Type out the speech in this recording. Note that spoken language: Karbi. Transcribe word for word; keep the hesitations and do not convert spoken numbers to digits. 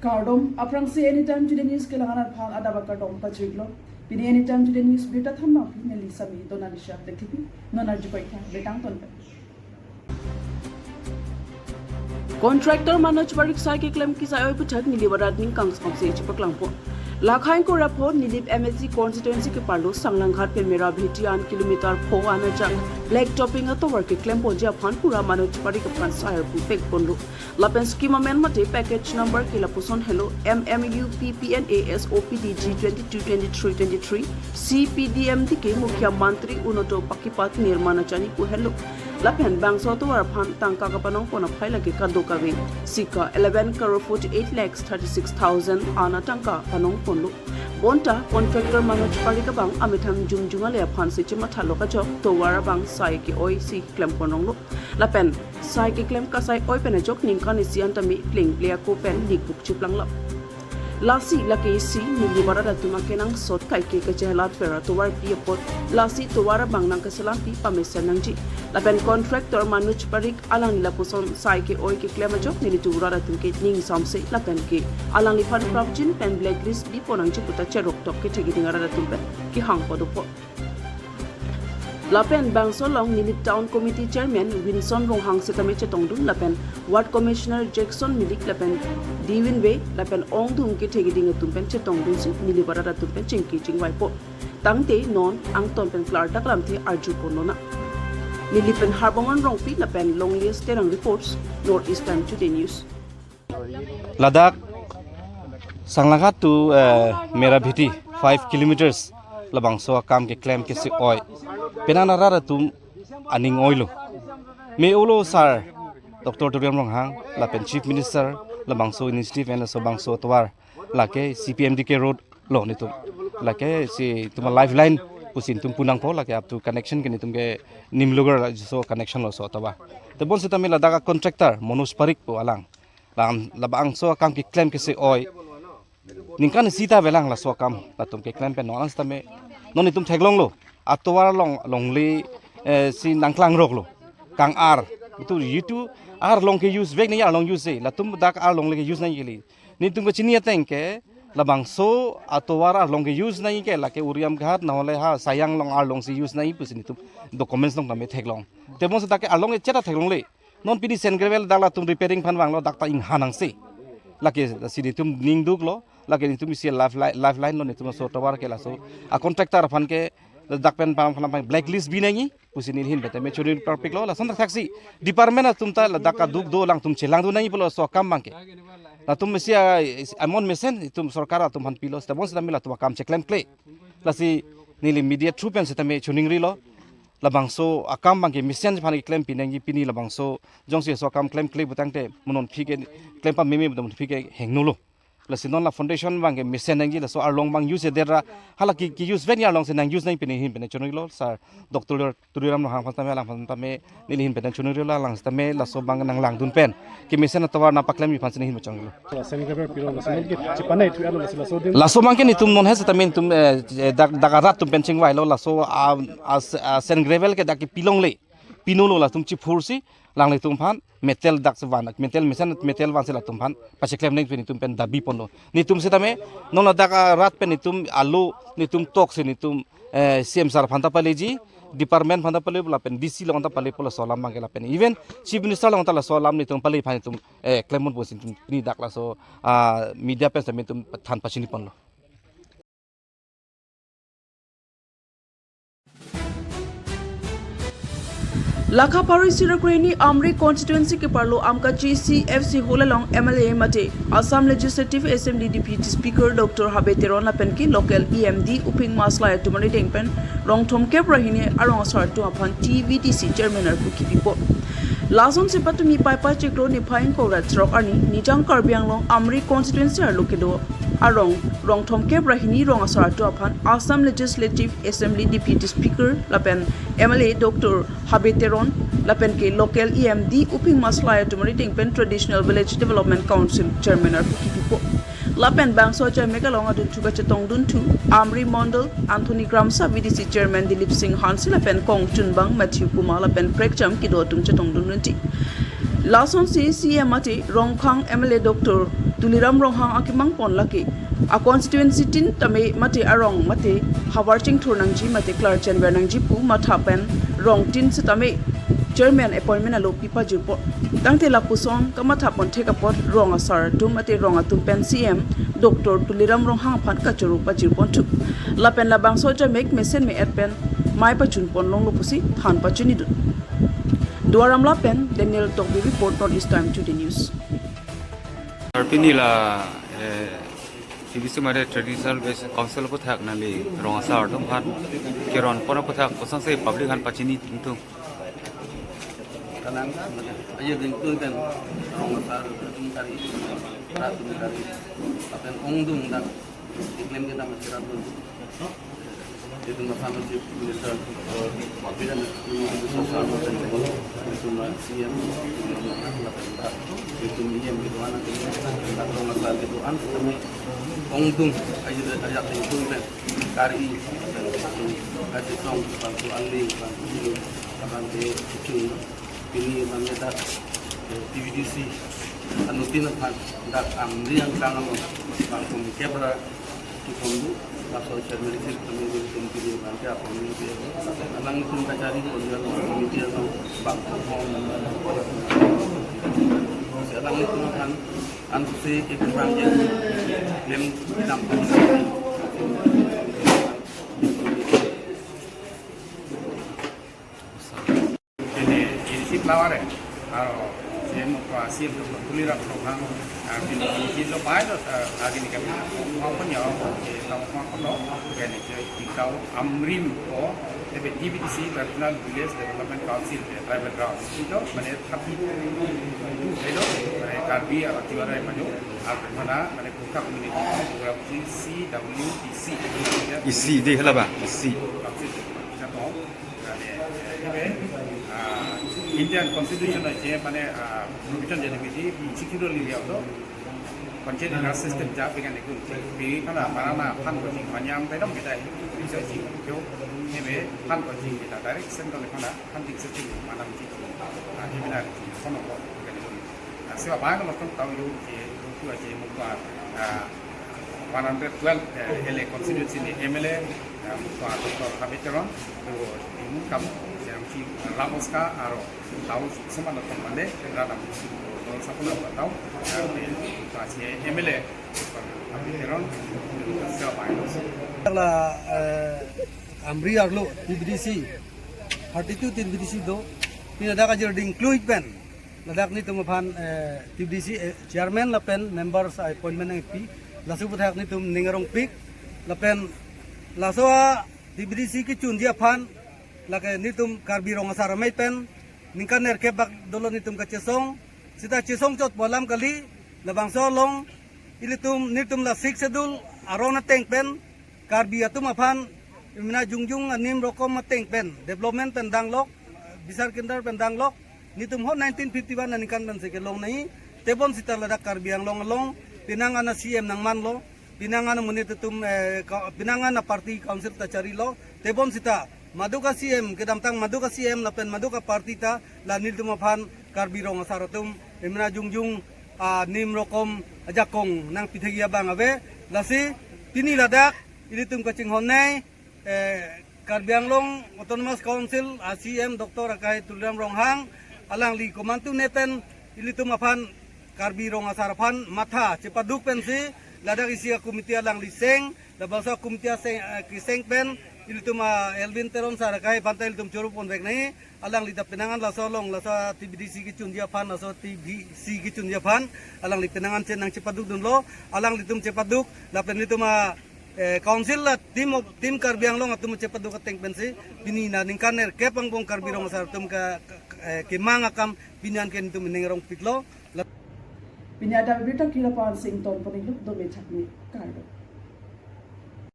Kardom, aphrangsi Anytime Today News kelang-an aphan adap akardom pajirlo. Pini Anytime Today News birta thanma aphi neli Sami Donalisha Lekhipi, non arju paitha, betang ton pen. Contractor Manoj Parikh sai keklem kisai oi aputhak Nilip arat ning kangsam si chipaklangpo. Lakha ingkoi ra pho Nilip M A C constituency keparlo Sanglanghat pen Merabheti an kilometer pho an ajak black topping atovar keklemponji aphan pura Manoj Parikh aphan sai arpu pekponlo. Lapen scheme amen mate package number ke lapuson helo, M M U P P N A S O P D G twenty-two twenty-three twenty-three, C P D M D ke Mukhyamantri Unnoto Pakipath Nirman Achani pu helo. Lapen bangso atovar aphan tangka kapanongpon aphai lake kadokave sika eleven crore forty-eight lakhs thirty-six thousand an atangka panongponlo. Bonta contractor Manoj Parikh abang amethang jongjong ale aphan si chemathalo kachok tovar abang sai ke-oi si klemponronglo. Lapen sai keklem kasai oi pen ajok ningkan isi an tame plengple ako pen likbuk chiplanglo. Lasi lake isi Nilip arat atum akenangsot kaike kachehelat pher atovarpi apot lasi tovar abang nangkeselampi pamesen nangji. Lapen contractor Manoj Parikh alangli lapuson sai ke-oi keklem ajok nelitum arat atum ke ning samse lapen ke alangliphan prapjin pen blacklist bipon nangji puta cheroktok kethekding arat atum pen kehang padopo. Lapen bangso along Nilip Town Committee Chairman Winson Ronghang sitame chetongdun lapen Ward Commissioner Jackson Milik lapen Diwin Bey lapen ongdung kethekding atum pen chetongdunsi Nilip arat atum pen chingki chingvaipo. Tangte non angton pen klardak lamthe arjuponlonang. Nilip pen Harbongan Rongpi lapen Longlius Terang reports, North Eastern Today News. Ladak Sanglanghat to, eh, Merabheti, five kilometers labangso akam keklem kesi oi. Penang arat atum aning oilo. Me-olo sar Doctor Tuliram Ronghang lapen Chief Minister labangso initiative pen labangso atovar lake C P M D K road lo netum. Lake si tuma lifeline pusi netum punangpo, lake up to connection ke netum ke Nimlugar laso connection lo so atovar. Tebon sitame ladak a-contractor Manoj Parikh pu alang. Lang labangso akam keklem kesi oi. Ningkan isi ta avelang laso akam latum keklem pen non sitame. Non netum theklonglo. Atovar along longle, eh, si nangklangroklo. Kang-ar. Itu itu arlong ke-use vek nangji, arlong use-e. Latum dak arlong le ke-use nangji kali. Netum kechini ateng ke labangso atovar arlong ke-use nangji ke lake Uriamghat nahole ha Sayang along arlong si use nangji pusi netum documents along tame theklong. Tebon sitame arlong ke cheta theklongle. Non pini sand gravel dak latum repairing aphan vanglo, dak ta inghan nangsi. Lake si netum ningduklo, lake netum isi lifeline, lifeline lo netum laso atovar ke laso a-contractor aphan ke dak pen pam pam pam blacklist bi nangji pusi neli ahin pen tame choningri parpiklo, lason thakthaksi department atum ta ladak kaduk do alangtum chelangdun nangji pulo laso akam abang ke. Latum isi a, amount mesen itum sorkar atum aphan pilo, tebon sitame latum akam cheklemkle. Lasi neli media through pen sitame choningrilo. Labangso akam abang ke mesen aphan keklempi nangji pini labangso jongsi laso akam klemkle putangte mo non aphi ke klem pameme mo non aphi ke hingno lo. Lasi non la foundation abang ke mesen nangji, laso arlong abang use-edet ra hala ke, ke-use vek nangji arlong si nang-use nangji pini ahin pen choningrilo sar Doctor Tuliram Ronghang aphan tame, alang aphan tame neli ahin pen choningrilo, alang sitame laso abang nanglangdun pen kemesen atovar nangpaklemji aphan si neli ahin pen choningrilo. Sand gravel pilo, laso non ke chipanai thu alo, laso, laso din. Laso abang ke netum non he sitame netum, eh, eh, dak, dak arat atum pen chingvailo, laso a, a, a sand gravel ke dak kepilongle. Pinolo latum chiphursi alanglitum aphan metal dak sevan, metal mesen, metal vansi latum aphan pacheklem nangji pen netum pen dabi ponlo. Netum sitame non ladak arat pen netum alo netum toksi netum, eh, C M sir aphan ta paleji, department aphan ta pale, lapen D C along ta palepo laso alam abang ke lapen even Chief Minister along ta laso alam netum pale aphan netum, eh, klemponpo pusi netum pini dak laso, ah, media pen sitame netum than pachiniponlo. Lakha pharo isi ra kre-hini Amri constituency keparlo Amkachi C F C hall along M L A mate Assam Legislative Assembly Deputy Speaker Doctor Habe Teron lapen ke local E M D Uphing Maslai atum arideng pen rong thomkep ra hini arong asar atum aphan T V D C chairman arpu kipipo. Lasonsi patumi Paipai chiklo niphai ingkoi ra throk arni Nijang Karbi Anglong Amri constituency arlo kedo arong rong thomkep ra hini rong asar atum aphan Assam Legislative Assembly Deputy Speaker lapen M L A Doctor Habe Teron lapen ke local E M D Uphing Maslai atum arideng pen Traditional Village Development Council Chairman arpu kipipo. Lapen bangso achamek along adunthu kachetongdunthu Amri Mondol Anthony Kramsa, V D C Chairman Dilip Singh Hanse lapen kongchunbang Matthew Kumar lapen prekjam kedo atum chetongdun runti. Lasonsi C M mate Rongkhang M L A Doctor Tuliram Ronghang akemang pon lake a constituency tin tame mate arong mate havar chingthur nangji mate klarchenver nangji pu matha pen rong tin sitame chairman appointment alo pipajirpo. Tangte lapuson kamatha pon thek apot rong asar atum mate rong atum pen C M Doctor Tuliram Ronghang aphan kachoro pajir ponthu. Lapen labangso jamek mesen me-et pen mei pachun pon longlo pusi than pachunidun. Duar Amla pen Daniel Tokbi report, North East Time Today News. Arpini la, eh, T B C mate Traditional Based Council aphuthak nangli rong asar atum aphan keron pon aphuthak kosonsi public aphan pachini ingtung. Kanang, ayo dingtun pen rong asar atum kari, rat atum kari, lapen ongdung dak, iklem kedam achirat dun. Itum aphan Chief Minister, eh, Biren, itum aphan C M, itum E M kedo-an, itum rong asar kedo-an, kami ongdung, ayo, ayo dingtun pen kari, kachetong, bangso angling, bangso angling, bangso kechung, pini bangso dak, eh, T B D C, anuttin aphan, dak Amri angkang amo, bangso kepra, kipondu, laso chairman chief kami itum pini bangso apon ni dia, alangtum kachari, kemudian committee ano, bangso hom, alangtum aphan, ansi itum bangso, lem, dam, Ini, ini si pelawar ya. Aro, si eno, si eno, Tuliram Ronghang, ah, pini, pini lo pai lo, ah, lagi ni kami. Mau pun ya, eh, tahu mau pun lo. Kani, eh, ikau Amri ko, tapi T B D C, Traditional Village Development Council, ya, Tribal Ground. Itu, mana, tapi, itu, itu, mana, Karbi, aro, Tiwara, mana, aro, mana, mana, Gurkha Community, Gurkha C W D C. Isi di hala ba, isi. Council, ya, toh. Mane, eh, ah, Indian Constitution aje, mane, ah, provision jadi bidi, sixty-two area to, Panchayati Raj system ja pegan ikun. Bidi kana marana phan ko jing manyam bedam kita ini, bisa jing kyo, ini be phan ko jing kita direct central kana phan jing system manam jing. Ah, ini benar, kono ko, pegan ikun. Ah, siwa bahan lo tong tahu yo, je, yo aje, mukwa, ah, one hundred twelve, eh, L A constituency ni M L A, eh, Doctor Habib Teron, to imun kam, yang si Ramoska, aro, tahu semua nonton mande, rada musim, kalau sapuna buat tahu, eh, Doctor si M L A, Doctor Habib Teron, to siapa itu? La, eh, Amri arlo, T B D C, thirty-two T B D C do, pina dak ajir ding kluit pen. Ladak nitum aphan, eh, T B D C, eh, chairman lapen members appointment nangpi. Laso aphuthak nitum ning arongpik. Lapen laso a T B D C kechunji aphan, lake nitum Karbi Rong Asar Amei pen ningkan nerkep bak dolo nitum kachesong. Sita chesong chot pu alam kali, labangso along ilitum nitum la Sixth Schedule aron ateng pen Karbi atum aphan, imina jongjong anim rokom ateng pen, development pen danglok, bisar kindar pen danglok, nitum ho nineteen fifty-one aningkan pensi kelong nai, tebon sita ladak Karbi Anglong along, pinangan a C M nangmanlo, pinangan a monit atum, eh, ka-, pinangan a party council ta charilo, tebon sita, maduk a C M, kedamtang maduk a C M lapen maduk a party ta, la nelitum aphan Karbi Rong Asar atum, imina jongjong, ah, nim rokom ajakong nangpithegi abang ave, lasi pini ladak ilitum kachinghon nei, eh, Karbi Anglong Autonomous Council a C M Doctor akai Tuliram Ronghang, alangli komantu ne pen ilitum aphan Karbi Rong Asar aphan matha chepaduk pensi ladak isi a committee alangli seng, labangso a committee aseng, eh, keseng pen ilitum a Elwin Teron sir akai aphan ta ilitum choro ponvek nai. Alangli ta pinangan laso along, laso T B D C kechunji aphan, laso T B C kechunji aphan, alangli pinangan chen nangchepaduk dunlo, alanglitum chepaduk, lapen nitum a, eh, council la team of, team Karbi Anglong atum chepaduk ateng pensi, pini na ningkan nerkep angbong Karbi Rong Asar atum ka, ka, eh, kemang akam pini an ke nitum ning arongpiklo. La- Pini adang birta kira pan sing ton poning luk dome chakni kardo.